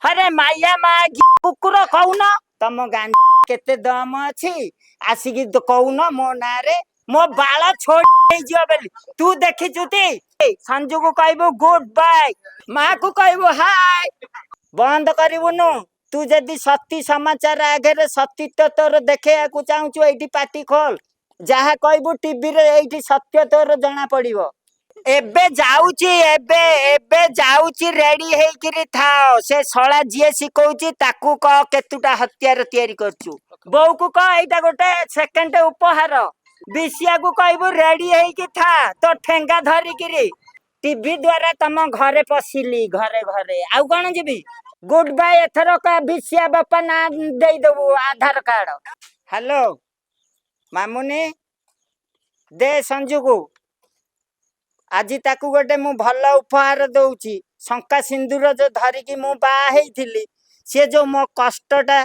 ଆରେ ମାଇଆ ମା କୁକୁର, କହୁନ ତମ ଗାଁ କେତେ ଦମ ଅଛି, ଆସିକି କହୁନ ମୋ ନାଁରେ ମୋ ବାଳ ଛୋଡ଼ି ହେଇଯିବ ବୋଲି। ତୁ ଦେଖିଛୁ ତି? ସଞ୍ଜୁକୁ କହିବୁ ଗୁଡ ବାଇ, ମାକୁ କହିବୁ ହାଇ। ବନ୍ଦ କରିବୁନୁ। ତୁ ଯଦି ସତୀ ସମାଚାର ଆଗରେ ସତୀତ୍ୱ ତୋର ଦେଖେଇବାକୁ ଚାହୁଁଛୁ, ଏଇଠି ପାଟି ଖୋଲ, ଯାହା କହିବୁ ଟିଭିରେ ଏଇଠି ସତ୍ୟ ତୋର ଜଣା ପଡିବ। ଏବେ ଯାଉଛି, ଏବେ ଏବେ ଯାଉଛି, ରେଡି ହେଇକିରି ଥାଅ। ସେ ଶଳା ଯିଏ ଶିଖଉଛି ତାକୁ କହ କେତୁଟା ହତ୍ୟାର ତିଆରି କରୁଛୁ। ବୋଉକୁ କହ ଏଇଟା ଗୋଟେ ସେକେଣ୍ଡ ଉପହାର। ବିଶିଆକୁ କହିବୁ ରେଡି ହେଇକି ଥା ତୋ ଠେଙ୍ଗା ଧରିକିରି। ଟିଭି ଦ୍ଵାରା ତମ ଘରେ ପଶିଲି, ଘରେ ଘରେ, ଆଉ କଣ ଯିବି? ଗୁଡ ବାଇ। ଏଥର ବିଶିଆ ବାପା ନାଁ ଦେଇଦବୁ ଆଧାର କାର୍ଡ। ହ୍ୟାଲୋ ମାମୁନି, ଦେ ସଞ୍ଜୁକୁ। ଆଜି ତାକୁ ଗୋଟେ ମୁଁ ଭଲ ଉପହାର ଦଉଛି। ଶଙ୍କା ସିନ୍ଦୁର ଯୋଉ ଧରିକି ମୁଁ ବାହା ହେଇଥିଲି, ସିଏ ଯୋଉ ମୋ କଷ୍ଟଟା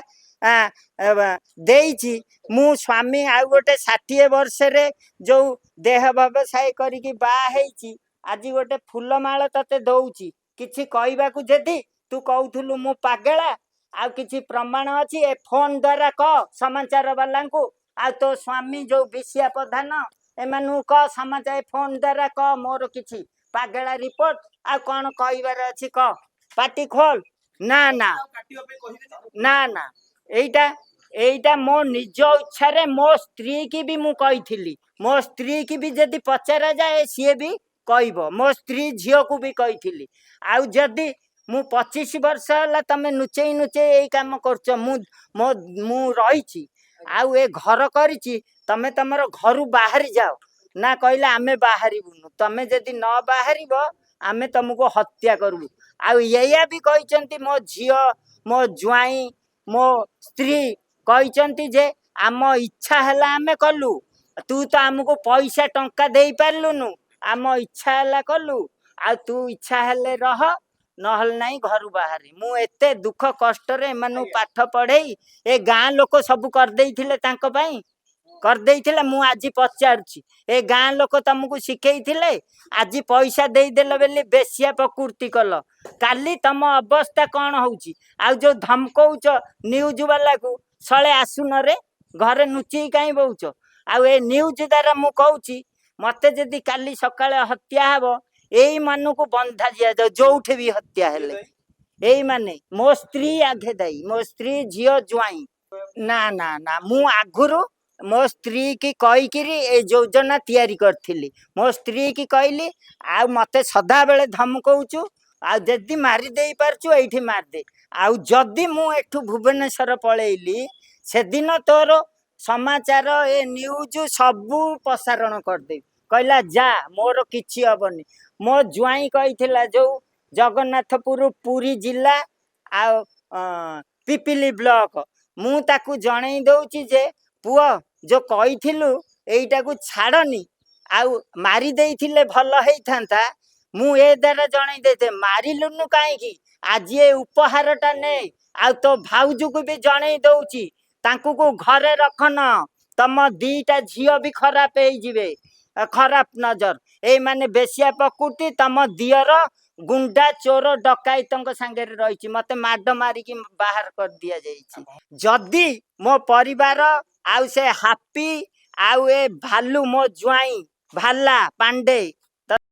ଦେଇଛି, ମୁଁ ସ୍ୱାମୀ ଆଉ ଗୋଟେ 60 ବର୍ଷରେ ଯୋଉ ଦେହ ବ୍ୟବସାୟ କରିକି ବାହା ହେଇଛି, ଆଜି ଗୋଟେ ଫୁଲମାଳ ତତେ ଦଉଛି। କିଛି କହିବାକୁ ଯଦି ତୁ କହୁଥିଲୁ ମୁଁ ପାଗେଳା, ଆଉ କିଛି ପ୍ରମାଣ ଅଛି? ଏ ଫୋନ ଦ୍ଵାରା କହ ସମାଚାର ବାଲାଙ୍କୁ, ଆଉ ତୋ ସ୍ୱାମୀ ଯୋଉ ବିଶିଆ ପ୍ରଧାନ, ଏମାନଙ୍କୁ କହ ସମାଚାର ଫୋନ ଦ୍ଵାରା କହ ମୋର କିଛି ପାଗେଳା ରିପୋର୍ଟ। ଆଉ କଣ କହିବାର ଅଛି କହ, ପାଟି ଖୋଲ। ନା ନା ନା ନା, ଏଇଟା ଏଇଟା ମୋ ନିଜ ଇଚ୍ଛାରେ। ମୋ ସ୍ତ୍ରୀ କି ବି ମୁଁ କହିଥିଲି, ମୋ ସ୍ତ୍ରୀ କି ବି ଯଦି ପଚରା ଯାଏ ସିଏ ବି କହିବ। ମୋ ସ୍ତ୍ରୀ ଝିଅକୁ ବି କହିଥିଲି। ଆଉ ଯଦି ମୁଁ 25 ବର୍ଷ ହେଲା ତମେ ନୁଚେଇ ନୁଚେଇ ଏଇ କାମ କରୁଛ, ମୁଁ ମୋ ମୁଁ ରହିଛି ଆଉ ଏ ଘର କରିଛି, ତମେ ତମର ଘରୁ ବାହାରି ଯାଅ ନା। କହିଲେ ଆମେ ବାହାରିବୁନୁ, ତମେ ଯଦି ନ ବାହାରିବ ଆମେ ତମକୁ ହତ୍ୟା କରିବୁ। ଆଉ ଏଇଆ ବି କହିଛନ୍ତି ମୋ ଝିଅ, ମୋ ଜ୍ୱାଇଁ, ମୋ ସ୍ତ୍ରୀ କହିଛନ୍ତି ଯେ ଆମ ଇଚ୍ଛା ହେଲା ଆମେ କଲୁ, ତୁ ତ ଆମକୁ ପଇସା ଟଙ୍କା ଦେଇପାରିଲୁନୁ, ଆମ ଇଚ୍ଛା ହେଲା କଲୁ, ଆଉ ତୁ ଇଚ୍ଛା ହେଲେ ରହ, ନହେଲେ ନାହିଁ ଘରୁ ବାହାରି। ମୁଁ ଏତେ ଦୁଃଖ କଷ୍ଟରେ ଏମାନଙ୍କୁ ପାଠ ପଢେଇ, ଏ ଗାଁ ଲୋକ ସବୁ କରିଦେଇଥିଲେ, ତାଙ୍କ ପାଇଁ କରିଦେଇଥିଲେ। ମୁଁ ଆଜି ପଚାରୁଛି, ଏ ଗାଁ ଲୋକ ତମକୁ ଶିଖେଇଥିଲେ? ଆଜି ପଇସା ଦେଇଦେଲ ବୋଲି ବେଶିଆ ପ୍ରକୃତି କଲ, କାଲି ତମ ଅବସ୍ଥା କଣ ହଉଛି? ଆଉ ଯୋଉ ଧମକଉଛ ନ୍ୟୁଜ ବାଲାକୁ, ଶଳେ ଆସୁନରେ, ଘରେ ଲୁଚେଇ କାହିଁ ବଉଛ? ଆଉ ଏ ନ୍ୟୁଜ ଦ୍ୱାରା ମୁଁ କହୁଛି, ମତେ ଯଦି କାଲି ସକାଳେ ହତ୍ୟା ହବ, ଏଇମାନଙ୍କୁ ବନ୍ଧା ଦିଆଯାଉ ଯୋଉଠି ବି ହତ୍ୟା ହେଲେ। ଏଇମାନେ ମୋ ସ୍ତ୍ରୀ ଆଘେ ଦାୟୀ, ମୋ ସ୍ତ୍ରୀ, ଝିଅ, ଜ୍ୱାଇଁ। ନା ନା ନା, ମୁଁ ଆଗରୁ ମୋ ସ୍ତ୍ରୀ କି କହିକିରି ଏ ଯୋଜନା ତିଆରି କରିଥିଲି। ମୋ ସ୍ତ୍ରୀ କି କହିଲି, ଆଉ ମତେ ସଦାବେଳେ ଧମକଉଛୁ, ଆଉ ଯଦି ମାରି ଦେଇ ପାରୁଛୁ ଏଇଠି ମାରିଦେ, ଆଉ ଯଦି ମୁଁ ଏଠୁ ଭୁବନେଶ୍ୱର ପଳେଇଲି, ସେଦିନ ତୋର ସମାଚାର ଏ ନ୍ୟୁଜ ସବୁ ପ୍ରସାରଣ କରିଦେବି। କହିଲା ଯା, ମୋର କିଛି ହବନି। ମୋ ଜ୍ୱାଇଁ କହିଥିଲା, ଯୋଉ ଜଗନ୍ନାଥପୁର, ପୁରୀ ଜିଲ୍ଲା ଆଉ ପିପିଲି ବ୍ଲକ, ମୁଁ ତାକୁ ଜଣେଇ ଦଉଛି ଯେ ପୁଅ ଯୋଉ କହିଥିଲୁ ଏଇଟାକୁ ଛାଡ଼ନି, ଆଉ ମାରି ଦେଇଥିଲେ ଭଲ ହେଇଥାନ୍ତା। ମୁଁ ଏ ଦ୍ୱାରା ଜଣେଇ ଦେଇତେ, ମାରିଲୁନୁ କାହିଁକି? ଆଜି ଏ ଉପହାରଟା ନେ। ଆଉ ତୋ ଭାଉଜକୁ ବି ଜଣେଇ ଦଉଛି, ତାଙ୍କୁ ଘରେ ରଖନ, ତମ ଦିଟା ଝିଅ ବି ଖରାପ ହେଇଯିବେ, ଖରାପ ନଜର। ଏଇମାନେ ବେଶିଆ ପ୍ରକୃତି, ତମ ଦିଅର ଗୁଣ୍ଡା ଚୋର ଡକାଇତଙ୍କ ସାଙ୍ଗରେ ରହିଛି। ମତେ ମାଡ଼ ମାରିକି ବାହାର କରି ଦିଆଯାଇଛି। ଯଦି ମୋ ପରିବାର ଆଉ ସେ ହାପି ଆଉ ଏ ଭାଲୁ, ମୋ ଜ୍ୱାଇଁ ଭାଲା ପାଣ୍ଡେ।